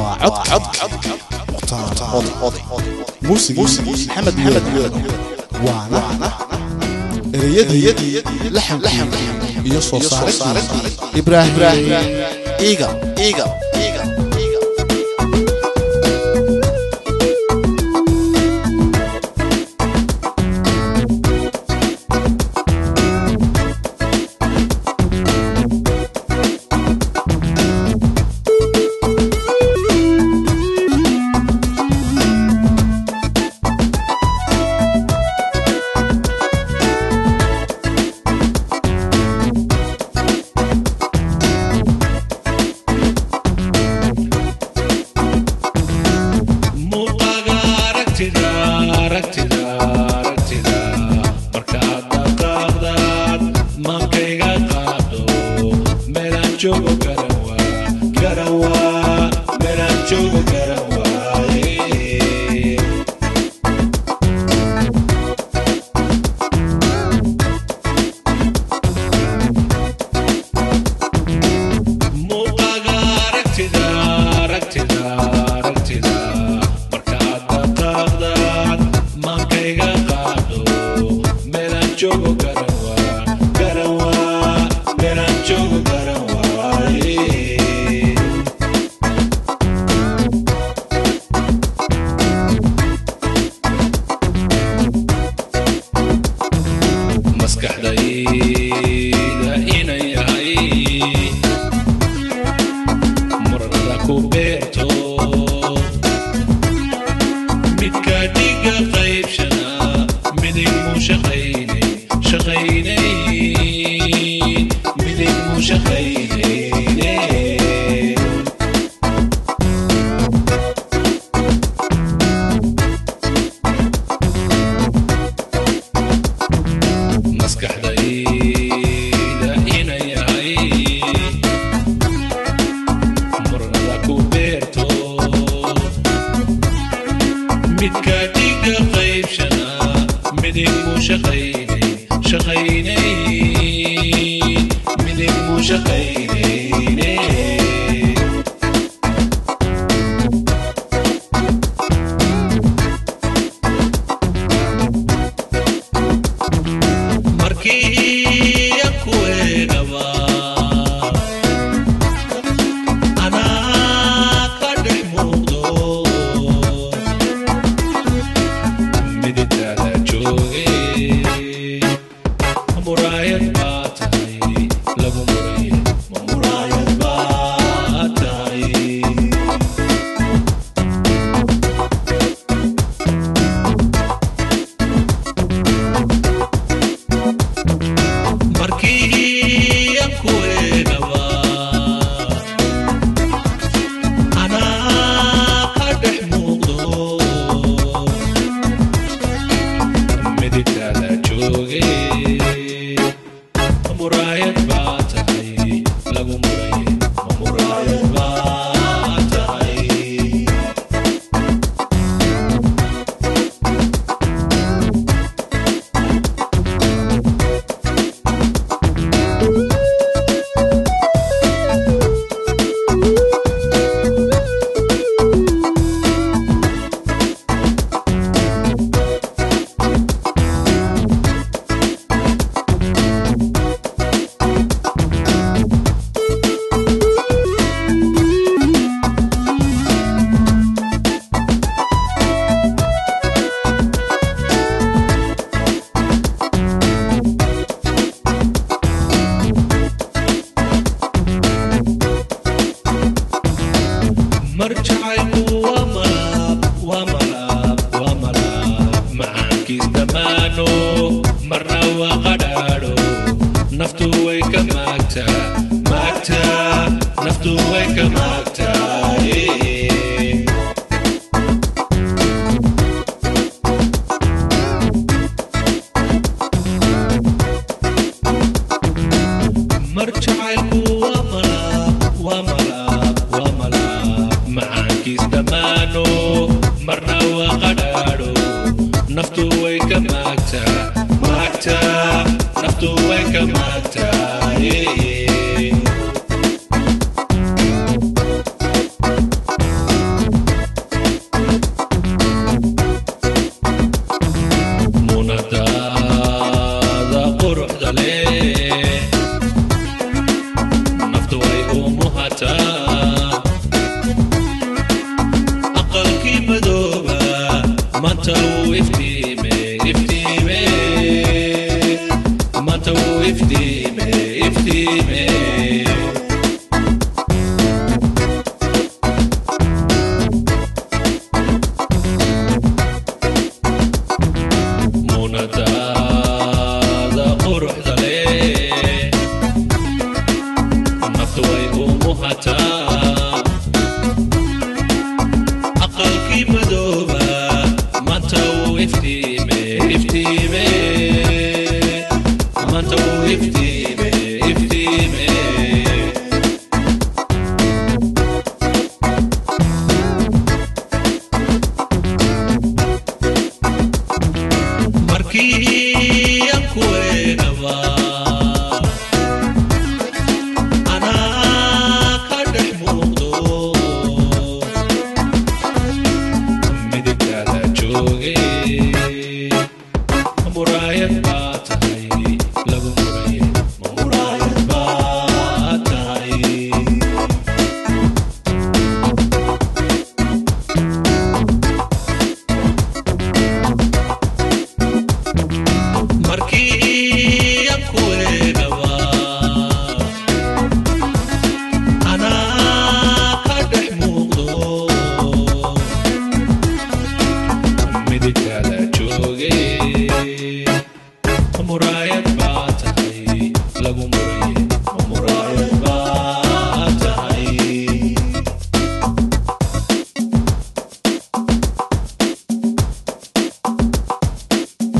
Waa codka Mukhtaar Oday, muusigii Maxamed Yuulad, waana ereyadii, laxankii iyo soo saaridii Ibraahim Iiga. Muuqaaga aragtida, aragtida, aragtida, markaad dhaqaaqdaad maankayga qaado, meelaan joogo garan waa, garan waa, meelaan joogo garan waaye. Muuqaaga aragtida, aragtida, aragtida, markaad dhaqaaqdaad maankayga qaado, meelaan joogo garan waa, garan waa, meelaan joogo garan waaye. Maskaxdayda inay yahay muranada ku beerto, midka dhiga qaybshana midig muu shaqaynay, shaqaynay, midig muu shaqaynayne. Maskaxdayda inay yahay muranada ku beerto, midka dhiga qaybshana midig muu shaqaynay, shaqaynay, midig muu shaqaynayne. Markii aan ku eegaba anaa ka dhex muuqdo, midigtaada jooge, muraayad baa tahay lagu muraye, ma muraayad baa tahay. Markii aan ku eegaba anaa ka dhex muuqdo, midigtaada jooge, muraayad baa tahay lagu muraye, ma muraayad baa tahay. Mar jacaylku waa malaab, waa malaab, waa malaab, macaankiis dhammaano, marna waa qadhaadho, naftu way ka maagtaa, maagtaa, naftu way ka maagtaa. Mar jacaylku waa malaab, waa malaab, waa malaab, macaankiis dhammaano, marna waa qadhaadho, naftu way ka maagtaa.